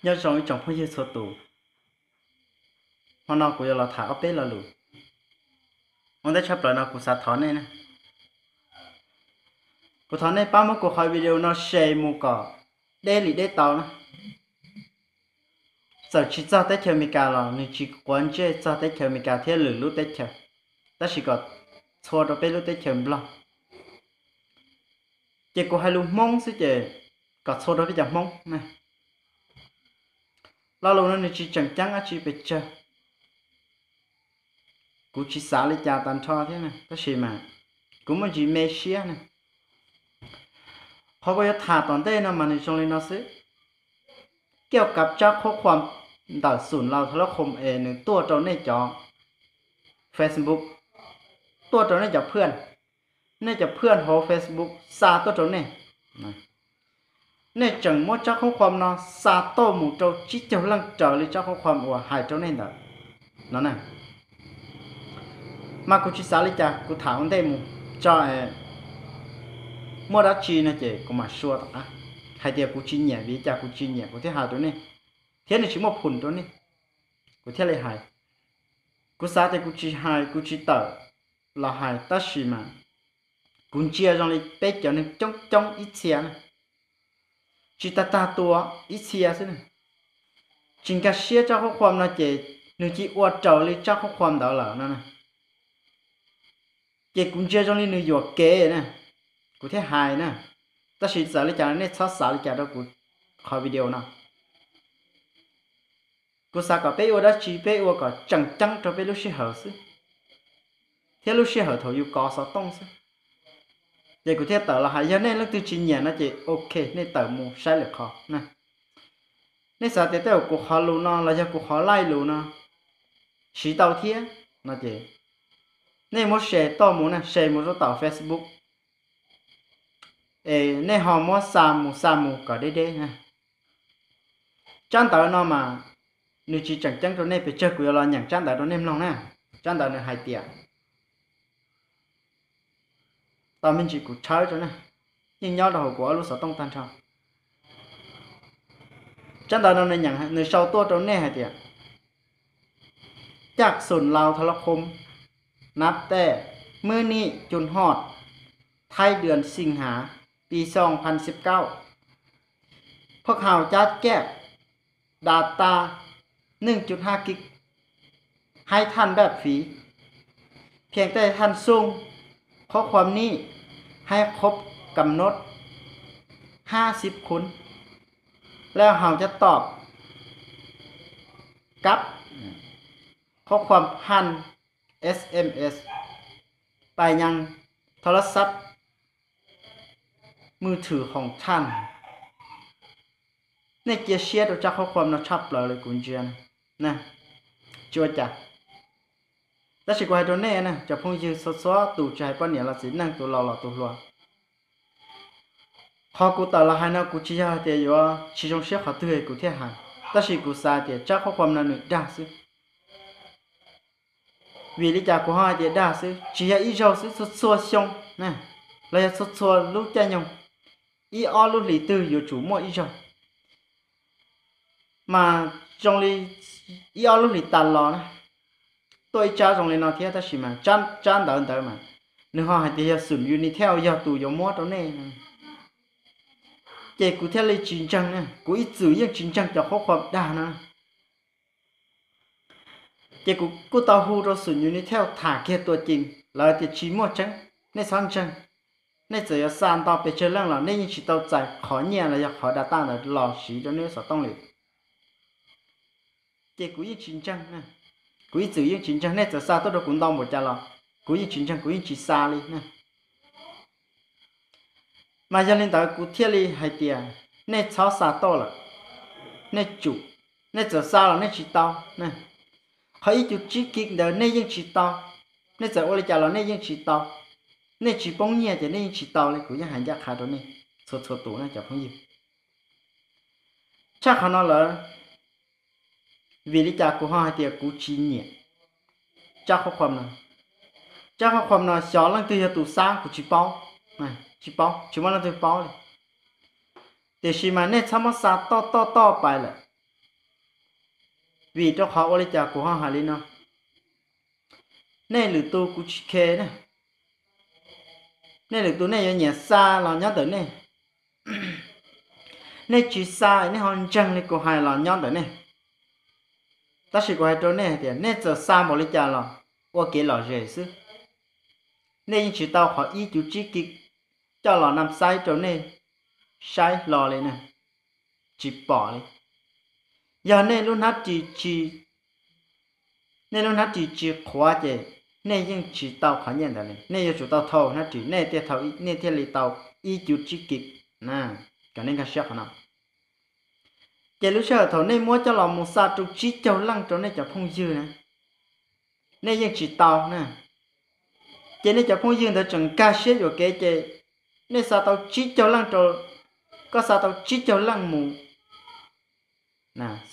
Nyob zoo ib tsoom phooj ywg txhua tus, hmo no kuv yuav los tham ob peb lo lus. Ua ntej tshaj plaws no kuv xav thov nej na, kuv thov nej pab muab kuv qhov video no share mus kom deb li deb tau na. Txawm tsis txog teb chaws Amelikas los nws tsis quav ntsej txog teb chaws Amelikas thiab lwm lub teb chaws, tab sis kom txhua rau peb lub teb chaws Nplog. Ces kuv hais lus Hmoob xwb ces kom txhua rau peb cov Hmoob na. Lo lus no nws tsis tseem ceeb dab tsi pes tsawg. Kuv tsis xav li cas tag nrho thiab na, tab sis mas kuv muaj ntsis me siab na. Qhov kuv yuav tham tom ntej no mas nws zoo li no xwb. Kiaj kav tsab qhuab qhuam ntawm Xum Laus Thas Lab Khoo es nws tuaj rau nej cov Facebook, tuaj rau nej cov phwaj, nej cov phwaj hauv Facebook xa tuaj rau nej. Nej tseem muab tsab qhuab qhuam no xa tuaj mus rau tsib caug leej raws li tsab qhuab qhuam uas hais rau nej ntawd no na. Mas kuv tsis xav li cas, kuv tham ua ntej mus tso, muaj dab tsi no ces kuv mam sua tom qab. Hais tias kuv tsis nyiam vim li cas kuv tsis nyiam kuv thiaj hais rau nej, thiab nws tsis muaj phum rau nej, kuv thiaj li hais. Kuv xav tias kuv tsis hais, kuv tsis tawm los hais, tab sis mas kuv ntsia zoo li peb cov neeg coob coob ib txhia na, tsis tag tag tua ib txhia xwb na, tsis nkag siab tsab qhuab qhuam no ces nws cia ua raws li tsab qhuab qhuam ntawd lawm no na. Ces kuv ntsia zoo li nws yuam kev na, kuv thiaj hais na. Tab sis txawm li cas nej txhob xav li cas rau kuv qhov video no. Kuv xav kom peb ua dab tsi peb ua kom tseem ceeb rau peb lub sij hawm xwb, thiab lub sij hawm thaum yus kov xov tooj xwb. Ces kuv thiaj tawm los hais, yog nej leej twg tsis nyiam no ces ok, nej tawm mus saib lwm qhov na. Nej xav tias tej zaum kuv qhov lus no los yog kuv qhov laij lus no siv tau thiab no ces nej muab share tuaj mus na, share mus rau tom Facebook es nej ho muab xa mus xa mus kom deb deb na. Tsab ntawv no mas nws tsis tseem ceeb rau nej pes tsawg, kuv yuav los nyeem tsab ntawv rau nej mloog na. Tsab ntawv nws hais tias, tau me ntsis kuv tshawb rau na, yeej nyob rau hauv kuv ob lub xov tooj tag nrho. Tsab ntawv no nws sau tuaj rau nej hais tias, จากศูนย์ลาวโทรคม นับแต่มื้อนี้จนฮอดท้ายเดือนสิงหา ปีสองพันสิบเก้า พวกเราจะแจก data หนึ่งจุดห้ากิก ให้ท่านแบบฟรี เพียงแต่ท่านส่งข้อความนี้ให้ครบกำหนด ห้าสิบ คน แล้วเราจะตอบกลับข้อความผ่าน เอสเอ็มเอส ไปยังโทรศัพท์ มือถือของท่าน Nej cia siab rau tsab qhuab qhuam no tshaj plaws li kuv ntsia na. Tsis ua cas. Tab sis kuv hais rau nej na, cov phooj ywg txhua txhua tus, tsis hais poj niam los txiv neej, tus laus los tus hluas, qhov kuv tawm los hais no kuv tsis yog hais tias yuav tsis zoo siab qhov twg kuv thiaj hais, tab sis kuv xav tias tsab qhuab qhuam no nws dag xwb. Vim li cas kuv ho hais tias dag xwb? Tsis yog ib zaug xwb, txhua txhua xyoo na, los yog txhua txhua lub caij nyoog, ib ob lub hlis twg yuav tsum muaj ib zaug. Mas zoo li ib ob lub hlis tas los na, tuaj ib tsab zoo li no thiab, tab sis mas tsab ntawv ntawd mas nws ho hais tias yog xum Unitel yog tus yuav muab rau nej. Ces kuv thiaj li tsis ntseeg na, kuv ib txwm yeej tsis ntseeg cov qhuab qhuam dag no. Ces kuv kuj tau hu rau xum Unitel tham kiag tua cees, lawv tias tsis muaj tseeb, nej txhob ntseeg. Nej txawm yuav xa nto pes tsawg leej los nej yeej tsis tau txais qhov nyiaj los yog qhov data ntawd los siv rau nej lub xov tooj li. Ces kuv yeej tsis ntseeg, kuv ib txwm yeej tsis ntseeg, nej txawm xa tuaj rau kuv nto npaum cas los kuv yeej tsis ntseeg, kuv yeej tsis xa li na. Mas yog li ntawd kuv thiaj li hais tias nej txhob xa tuaj lawm, nej tsum, nej txawm xa los nej tsis tau. Qhov ib cum tsib kis ntawd nej yeej tsis tau, nej txawm ua li cas los nej yeej tsis tau. Nej tsis poob nyiaj ces nej yeej tsis tau li, kuv yeej hais ncaj qha rau nej txhua txhua tus na cov phooj ywg. Tshaj qhov no lawm, vim li cas kuv ho hais tias kuv tsis nyiam tsab qhuab qhuam no? Tsab qhuab qhuam no xyov leej twg yog tus xa kuv tsis paub, tsis paub, tsis muaj leej twg paub li. Tiam sis mas nej txhob muab xa toj toj toj pais lawm. Vim rau qhov ua li cas kuv ho hais li no? Nej lwm tus kuv tsis khe ne. Nej lwm tus nej yuav nyiam xa los nyob ntawm nej. Nej tsis xa nej ho ntseeg li kuv hais los nyob ntawm nej. Tab sis kuv hais rau nej hais tias nej txawm xa npaum li cas los ua kev lom zem xwb. Nej yeej tsis tau qhov ib cuv tsib kis coj los nam xaib rau nej saib hlo li na, tsis pom li. Yog nej lub hnab ris tsis, nej lub hnab ris tsis qhuav ces nej yeej tsis tau qhov nyiaj ntawd li. Nej yuav tsum tau thau hnab ris nej thiaj thau, nej thiaj li tau ib cuv tsib kis na. Kom nej nkag siab qhov no. Ces lub sij hawm thaum nej muab coj los mus xa rau tsib caug leej rau nej cov phooj ywg na, nej yeej tsis tau na. Ces nej cov phooj ywg ntawd tseem nkag siab yuam kev ces nej xa tau tsib caug leej rau, koj xa tau tsib caug leej mus,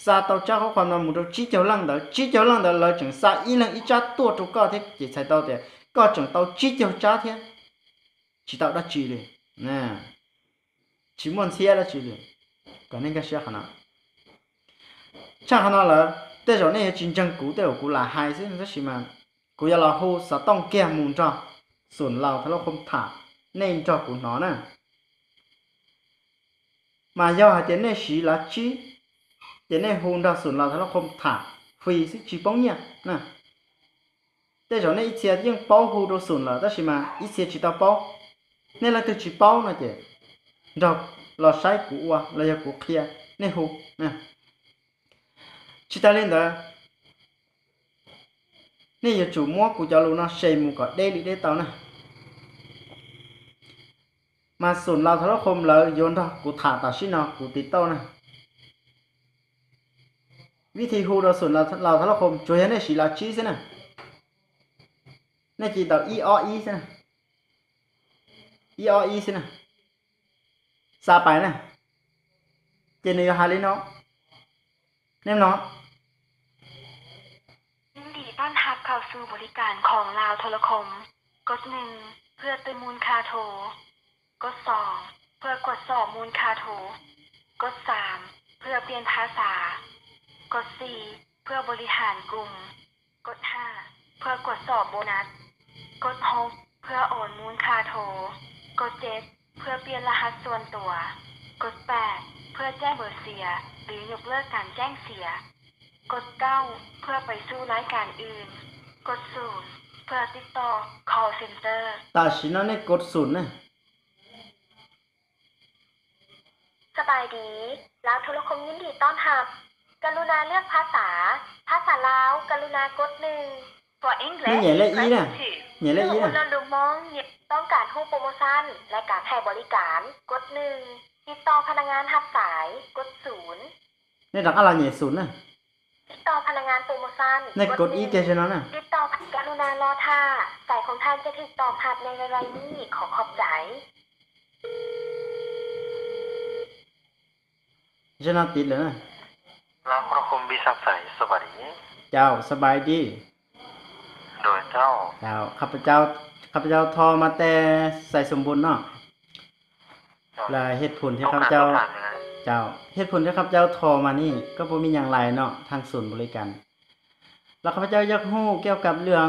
xa tau tsab qhov qhuam no mus rau tsib caug leej ntawd, tsib caug leej ntawd lawv tseem xa ib leeg ib tsab tuaj rau koj thiab ces txhais tau tias koj tseem tau tsib caug tsab thiab, tsis tau dab tsi li, tsis muaj ntxhiab dab tsi li. Kom nej nkag siab qhov no. Tshaj qhov no lawm tej zaum nej yuav tsis ntseeg kuv tej uas kuv lam hais xwb tab sis mas kuv yuav los hu xov tooj kiag mus nrog Xum Laus Thas Lab Khoo tham, nej nrog kuv hnov na. Mas yog hais tias nej siv lav tsib, ces nej hu nrog Xum Laus Thas Lab Khoo tham fri xwb tsis poob nyiaj na. Tej zaum nej ib txhia yeej paub hu rau Xum lawm tab sis mas ib txhia tsis tau paub. Nej leej twg tsis paub no ces nrog los saib kuv ua los yog kuv qhia nej hu. Tsis tas li ntawd, nej yuav tsum muab kuv cov lus no share mus kom deb li deb tau na. Mas Xum Laus Thas Lab Khoo lawv yuav nrog kuv tham tam sim no kuv tiv tauj na. Vib thi hu rau Xum Laus Thas Lab Khoo tsuas yog nej siv lav tsib xwb na. Nej cia li tau ib ob ib xwb na, ib ob ib xwb na, xa pais na. Ces nws yuav hais li no, nej mloog.ยินดีต้อนรับเข้าสู่บริการของลาวโทรคม กดหนึ่ง เพื่อเติมมูลค่าโทร กดสอง เพื่อกวดสอบมูลค่าโทร กดสาม เพื่อเปลี่ยนภาษา กดสี่ เพื่อบริหารกลุ่ม กดห้า เพื่อกวดสอบโบนัส กดหก เพื่อโอนมูลค่าโทร กดเจ็ด เพื่อเปลี่ยนรหัสส่วนตัว กดแปด เพื่อแจ้งเบอร์เสีย หรือยกเลิกการแจ้งเสีย กดเก้า เพื่อไปสู่รายการอื่น กดศูนย์ เพื่อติดต่อ call center. Tam sim no nej kod xoom na. สบายดี ลาวโทรคมยินดีต้อนรับ กรุณาเลือกภาษา ภาษาลาว กรุณากดหนึ่ง For English, นี่ใหญ่เลขอีนะ press two ใหญ่เลขอีนะ ผู้รับรู้มอง ต้องการฮู้โปรโมชั่น และการให้บริการ กดหนึ่ง ติดต่อพนักงานรับสาย กดศูนย์ นี่ต้องอะไรใหญ่ศูนย์นะ ติดต่อพนักงานโปรโมชั่น นี่กดอีกแกใช่ไหมนะ ติดต่อ กรุณารอท่า สายของท่านจะถูกตอบรับในเร็วๆนี้ ขอขอบใจ Zem no tiv lawm na. ลาวโทรคม บี ทราบสาย สวัสดี Caum, สบายดี โดยเจ้า Caum, ข้าพเจ้า ข้าพเจ้าโทรมาแต่ไซสมบูรณ์เนาะ แล้วเหตุผลที่ข้าพเจ้า ต้องการสอบถามยังไง Caum, เหตุผลที่ข้าพเจ้าโทรมานี่ก็บ่มีหยังหลายเนาะ ทางศูนย์บริการ แล้วข้าพเจ้าอยากรู้เกี่ยวกับเรื่อง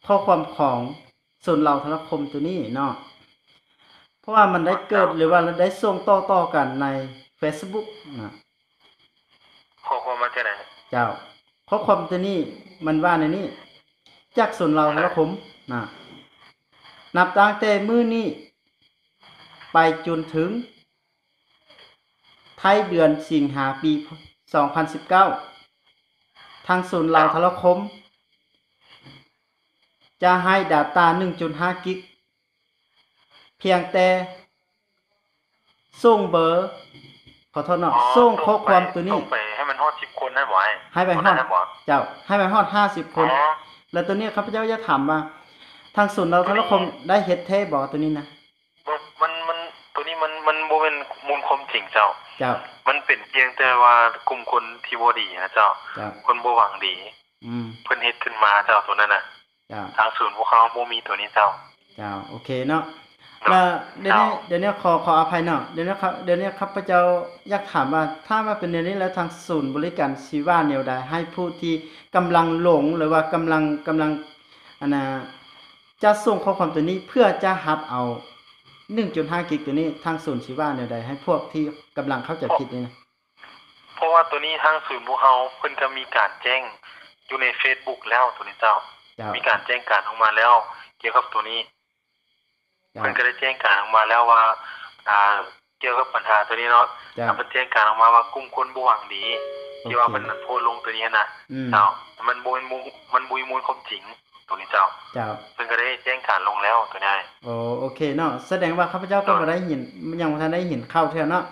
ข้อความของศูนย์เหล่าธนคมตัวนี้เนาะ เพราะว่ามันได้เกิดหรือว่าได้ส่งต่อๆกันใน Facebook นะ ข้อความมาจากไหน เจ้า ข้อความตัวนี้มันว่าในนี้ จากศูนย์เหล่าธนคมนะ นับตั้งแต่มื้อนี้ไปจนถึง ท้ายเดือนสิงหาปีสองพันสิบเก้า ทางศูนย์เหล่าธนคม จะให้ data หนึ่งจุดห้า กิก เพียงแต่ส่งเบอร์ ขอโทษเนาะ อ๋อ ส่งข้อความตัวนี้ ส่งไปให้มันฮอดสิบคนนั่นบ่ ให้ไปฮอด เจ้า ให้ไปฮอดห้าสิบคน อ๋อ แล้วตัวนี้ข้าพเจ้าอยากถามว่า ทางศูนย์เหล่าธนคมได้เฮ็ดแท้บ่ตัวนี้นะ บ่ มัน มัน ตัวนี้มัน มันบ่แม่นมูลความจริงเจ้า เจ้า มันเป็นเพียงแต่ว่ากลุ่มคนที่บ่ดีนะเจ้า เจ้า คนบ่หวังดี อืม เพิ่นเฮ็ดขึ้นมาเจ้า ตัวนั้นน่ะ เจ้า ทางศูนย์พวกเขาบ่มีตัวนี้เจ้า เจ้า โอเคเนาะ เดี๋ยวนี้ขอขออภัยเนาะ เดี๋ยวนี้ข้าพเจ้าอยากถามว่าถ้าว่าเป็นแนวนี้แล้วทางศูนย์บริการชีวาแนวใดให้ผู้ที่กำลังหลงหรือว่ากำลังกำลังอันนะจะส่งข้อความตัวนี้เพื่อจะหัดเอาหนึ่งจุดห้ากิกตัวนี้ทางศูนย์ชีวาแนวใดให้พวกที่กำลังเข้าใจผิดนี่นะ เพราะว่าตัวนี้ทางศูนย์พวกเราเพิ่นก็มีการแจ้งอยู่ในเฟซบุ๊กแล้วตัวนี้เจ้า เจ้า มีการแจ้งการออกมาแล้วเกี่ยวกับตัวนี้ เจ้า เพิ่นก็ได้แจ้งการออกมาแล้วว่า อ่า เกี่ยวกับปัญหาตัวนี้เนาะ เจ้า เพิ่นแจ้งการออกมาว่ากลุ่มคนบ่หวังดี ที่ว่าเพิ่นโพสต์ลงตัวนี้นะ อืม เจ้า มันบ่แม่นหมู่ มันบ่มีมูลความจริงตัวนี้เจ้า เจ้า เพิ่นก็ได้แจ้งการลงแล้วตัวนี้ โอ้ โอเคเนาะ แสดงว่าข้าพเจ้าก็บ่ได้ยิน ยังบ่ทันได้ยินเข้าเทื่อเนาะ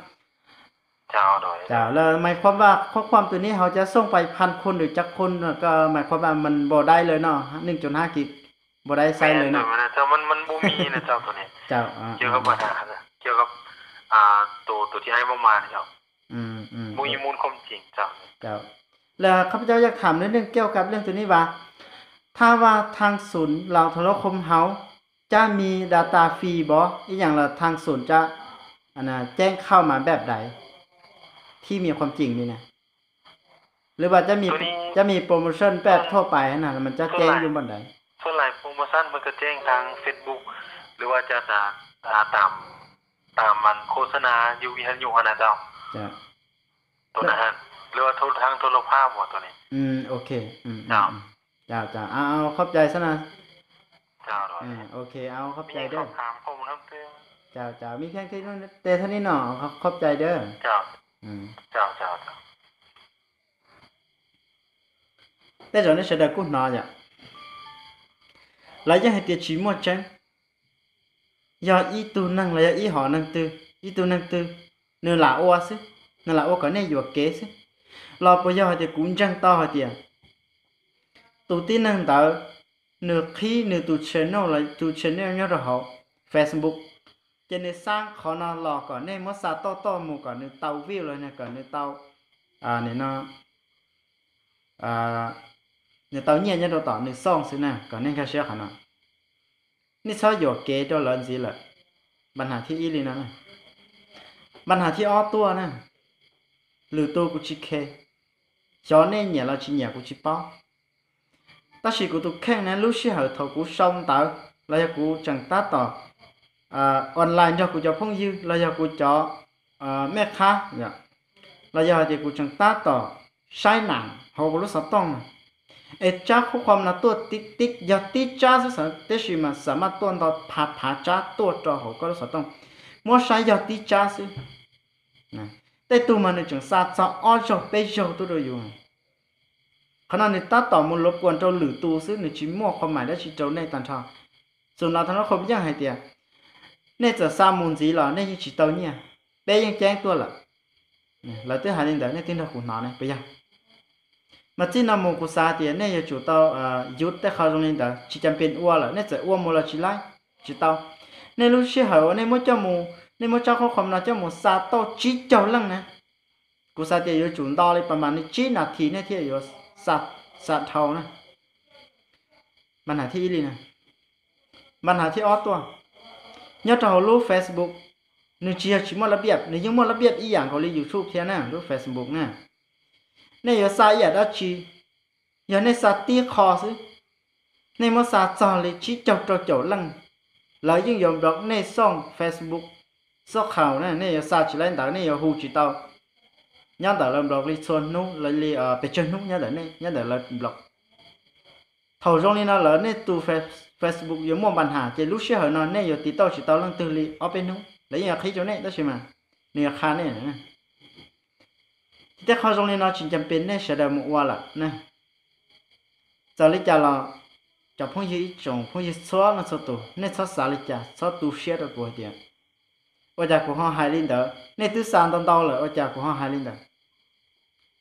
เจ้า โดย เจ้า แล้วหมายความว่าข้อความตัวนี้เขาจะส่งไปพันคนหรือจักคนก็หมายความว่ามันบ่ได้เลยเนาะ หนึ่งจุดห้ากิก บ่ได้ใช้เลยเนาะ แม่น เจ้า มัน มันบ่มีนะเจ้าตัวนี้ เจ้า อ่า เกี่ยวกับปัญหานะ เกี่ยวกับ อ่า ตัว ตัวที่อ้ายเว้ามานี่เจ้า อืม อืม บ่มีมูลความจริงเจ้า เจ้า แล้วข้าพเจ้าอยากถามนิดนึงเกี่ยวกับเรื่องตัวนี้ว่า ถ้าว่าทางศูนย์เหล่าโทรคมเฮาจะมี data fee บ่ อีกอย่างละทางศูนย์จะ อันน่ะ แจ้งเข้ามาแบบใด ที่มีความจริงนี่นะ หรือว่าจะมี ตัวนี้ จะมีโปรโมชั่นแบบทั่วไปนะ มันจะแจ้งอยู่บ่อนใด ส่วนหลายโปรโมชั่นมันก็แจ้งทางเฟซบุ๊ก หรือว่าจะตาม ตาม ตามมันโฆษณาอยู่วิทยุอะนะเจ้า เจ้า ตัวนั้นฮะ หรือว่าโทร ทางโทรภาพบ่ตัวนี้ อืม โอเค อืม อืม เจ้า อืม เจ้า เจ้า เอา เอา ขอบใจซะนะ เจ้า โดย อืม โอเค เอา ขอบใจเด้อ มีคำถามข้อมูลเพิ่มเติม เจ้า เจ้า มีเพียงเท่านี้ แต่เท่านี้เนาะ ขอบ ขอบใจเด้อ เจ้า อืม เจ้า เจ้า เจ้า Tej zaum nej sawv daws kuj hnov yom, lawv yeej hais tias tsis muaj tseeb. Yog ib tug neeg los yog ib hom neeg twg, ib tug neeg twg, nws lam ua xwb, nws lam ua kom nej yuam kev xwb. Los puas yog hais tias kuv ntseeg tau hais tias tus tib neeg ntawd nws qhib nws tus channel los tus channel nyob rau hauv Facebook, ces nws xa qhov no los kom nej muab xa toj toj mus kom nws tau view los kom nws tau, no, nws tau nyiaj nyob rau tom nws xooj xwb na, kom nej nkag siab qhov no. Nej txhob yuam kev rau lawv ntxiv lawm. Npa nham thib ib li no, npa nham thib ob tuaj na, lwm tus kuv tsis khe, xyov nej nyiam los tsis nyiam kuv tsis paub. Tab sis kuv tus kheej na, lub sij hawm thaum kuv sau ntawv los yog kuv tseem tab tom online nrog kuv cov phooj ywg los yog kuv cov mej qhab, los yog hais tias kuv tseem tab tom saib nam hauv kuv lub xov tooj na, es tsab qhuab qhua no tuaj tib tib, yog tib tsab xwb, tab sis mas xam maj tuaj nto phav phav tsab tuaj rau hauv koj lub xov tooj, muab saib yog tib tsab xwb. Tej tug mas nws tseem xa txog ob zaug peb zaug tuaj rau yus. Qhov no nws tab tom mus luv kuas rau lwm tus xwb, nws tsis muaj qhov maim dab tsi rau nej tag nrho. Xus no tha no qhov yeej hais tias nej txawm xa mus ntxiv los nej yeej tsis tau nyiaj, peb yeej ceeb tuaj lawm. Lawv twb hais li ntawd, nej twb nrog kuv hnov ne, puas yog? Mas txij no mus kuv xav tias nej yuav tsum tau yuav tej qhov zoo li ntawd, tsis cas pes ua lawm, nej txawm ua mus los tsis laib, tsis tau. Nej lub sij hawm uas nej muab coj mus, nej muab tsab qhuab qhua no coj mus xa tau tsib caug leej na, kuv xav tias yuav tsum nto li pas mas li tsib nas this nej thiaj yuav xa dhau na. Npa nham thib ib li na. Npa nham thib ob tuaj, nyob rau hauv lub Facebook, nws tsis yog tsis muaj lab biaj, nws yeej muaj lab biaj ib yam nkaus li YouTube thiab na, lub Facebook na. Nej yuav xa ib yam dab tsi, yog nej xa tib qho xwb, nej muab xa txog li tsib caug rau caum leej, lawv yeej yuav block nej xooj Facebook, xooj qhaus na, nej yuav xa tsis laib ntawd, nej yuav hu tsis tau nyob ntawm lawv block li txhua hnub, li pes tsawg hnub nyob ntawm nej, nyob ntawm lawv block. Thaum zoo li no lawm nej tus Facebook yuav muaj npa nham, ces lub sij hawm no nej yuav tiv tauj tsis tau leej twg li ob peb hnub, lawv yeej yuav qhib rau nej, tab sis mas nws yuav qha nej. Ces tej qho zoo li no tsis cas pes nej sawv daws mus ua lawm na. Txawm li cas los cov phooj ywg ib tsoom phooj ywg txhua leej txhua tus, nej txhob xav li cas, txhob tu siab rau kuv hais tias ua cas kuv ho hais li ntawd, nej twb xa ntau ntau lawm ua cas kuv ho hais li ntawd.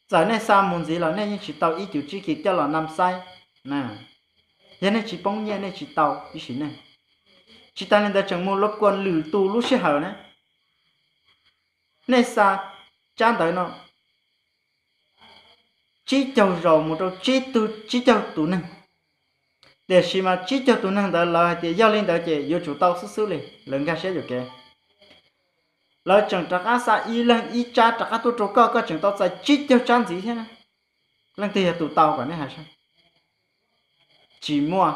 Txawm nej xa mus ntxiv los nej yeej tsis tau ib cum tsib kis coj los nam xaib na. Yog nej tsis poob nyiaj nej tsis tau ib sim neej. Tsis tas li ntawd tseem mus luv kuas lwm tus lub sij hawm na. Nej xa tsab ntawv no tsib caug zaus mus rau tsib tug tsib caug tus neeg, Tiam sis mas tsib caug tus neeg ntawd lawv hais tias yog li ntawd ces yuav tsum tau xwb xwb li, lawv nkag siab yuam kev. Lawv tseem rov qab xa ib leeg ib tsab rov qab tuaj rau koj, koj tseem tau txais tsib caug tsab ntxiv thiab. Leej twg yog tus tau kom nej hais saib. Tsis muaj,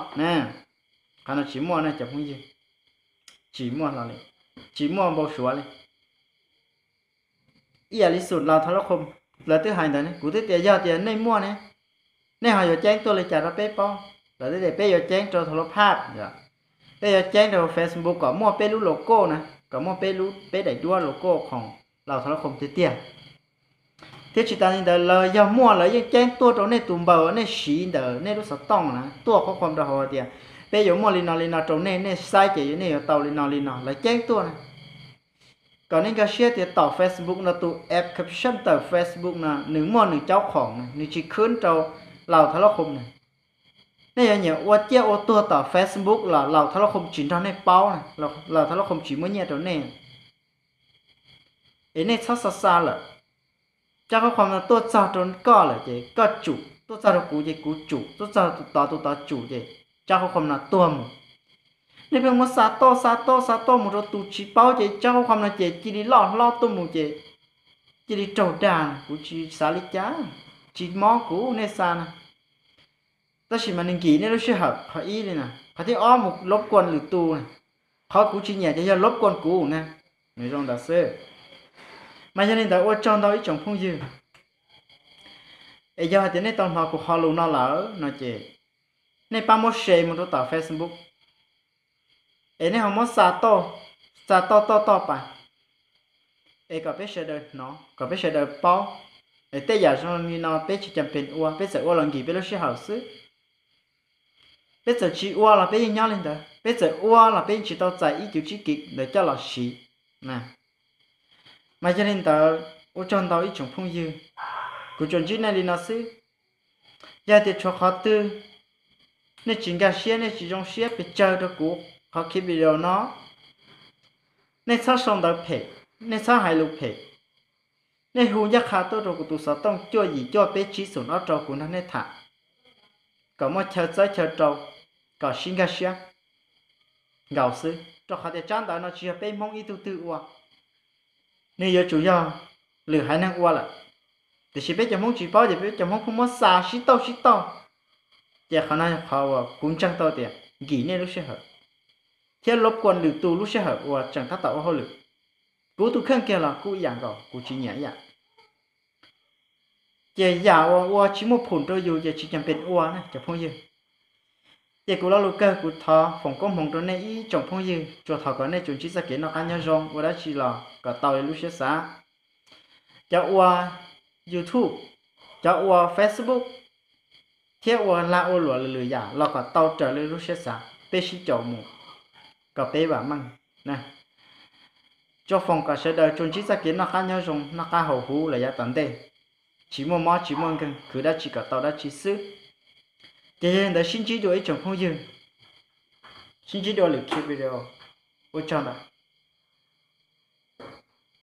qhov no tsis muaj ne cov phooj ywg. Tsis muaj hlo li, tsis muaj npau suav li. Ib yam li xum laus thav lab khoom, lawv twb hais ntawd ne, kuv twb tias yog tias nej muaj ne, nej ho yuav ceeb tuaj li cas rau peb paub? Lawv twb tias peb yuav ceeb rau thav lab phaj, peb yuav ceeb rau Facebook kom muaj peb lub logo na, kom muaj peb lub, peb daim duab logo khoom laus thav lab khoom tiag tiag. Thiab tsis tas li ntawd, lawv yog muaj lawv yeej ceeb tuaj rau nej tus npaws uas nej siv ntawm nej lub xov tooj na, tuaj qhuab qhuam rau hauv hais tias peb yuav muaj li no li no rau nej, nej saib ces nej yuav tau li no li no, lawv ceeb tuaj na. Kom nej nkag siab tias tom Facebook no tus app caption tawm Facebook no nws muaj nws caub khoom na, nws tsis khwb rau laus thav lab khoom na. Nej yuav nyiam ua ciaj ua tuag tom Facebook los laus thav lab khoom tsis nrog nej paub na, laus thav lab khoom tsis muab nyiaj rau nej. Es nej txhob xa xa lawm. Tsab qhuab qhuam no tuaj txog rau koj lawm ces koj tsum, tuaj txog rau kuv ces kuv tsum, tuaj txog tus tod tus tod tsum ces tsab qhuab qhuam no tuag mus. Nej pheej muab xa toj xa toj xa toj mus rau tus tsis paub ces tsab qhuab qhuam no ces cia li loj hlob tuaj mus ces cia li raug dag, kuv tsis xav li cas, tsis mob kuv nej xa na. Tab sis mas nws nkim nej lub sij hawm qhov ib li na, qhov thib ob mus lob kuas lwm tus na. Qhov kuv tsis nyiam ces yog lob kuas kuv na, nws zoo ntawd xwb. Mas yog li ntawd ua tsaug ntau ib tsoom phooj ywg. Es yog hais tias nej tau hnov kuv qhov lus no lawm no ces nej pab muab share mus rau tom Facebook, es nej ho muab xa toj, xa toj toj toj pas, es kom peb sawv daws hnov, kom peb sawv daws paub. Es tej yam zoo li no peb tsis cam pes ua, peb txawm ua los nkim peb lub sij hawm xwb. Peb txawm tsis ua los peb yeej nyob li ntawd, peb txawm ua los peb yeej tsis tau txais ib cuv tsib kis ntawd coj los siv. Mas yog li ntawd ua tsaug ntau ib tsoom phooj ywg, kuv tsuas ntsib nej li no xwb. Yog tias tshuav qhov twg nej tsis nkag siab, nej tsis zoo siab pes tsawg rau kuv qhov clip video no, nej txhob sau ntawv phem, nej txhob hais lus phem. Nej hu ncaj qha tuaj rau kuv tus xov tooj cuaj yim cuaj peb tsib xoom ob rau kuv nrog nej tham, kom muaj chaw txawb chaw rau, kom sib nkag siab nkaus xwb, rau qhov tias tsab ntawv no tsis yog peb Hmoob ib tug twg ua, nws yuav tsum yog lwm haiv neeg ua lawm. Tiam sis peb cov Hmoob tsis paub ces peb cov Hmoob pheej muab xa sib tauj sib tauj, ces qhov no yog qhov uas kuv ntseeg tau tias nkim nej lub sij hawm thiab lob kuas lwm tus lub sij hawm uas tseem tab tom ua hauj lwm. Kuv tus kheej kiag los kuj ib yam nkaus, kuv tsis nyiam ib yam. Ces yam uas ua tsis muaj phum rau yus ces tsis cam pes ua na cov phooj ywg. Ces kuv lo lus kawg kuv thov foom koob hmoov rau nej ib tsoom phooj ywg, tsuas thov kom nej tsuas ntsib txoj kev noj qab nyob zoo, ua dab tsi los kom tau li lub siab xav. Cov ua YouTube, cov ua Facebook, thiab ua lag ua luam lwm lwm yam los kom tau raws li lub siab xav, peb sib caum mus kom peb vam meej. Tsuas foom kom sawv daws tsuas ntsib txoj kev noj qab nyob zoo, noj qab haus huv los yav tom ntej, tsis muaj mob tsis muaj nkeeg, khwv dab tsi kom tau dab tsi xwb. Ces yog li ntawd sib ntsib dua ib tsoom phooj ywg, sib ntsib dua lwm clip video. Ua tsaug ntau.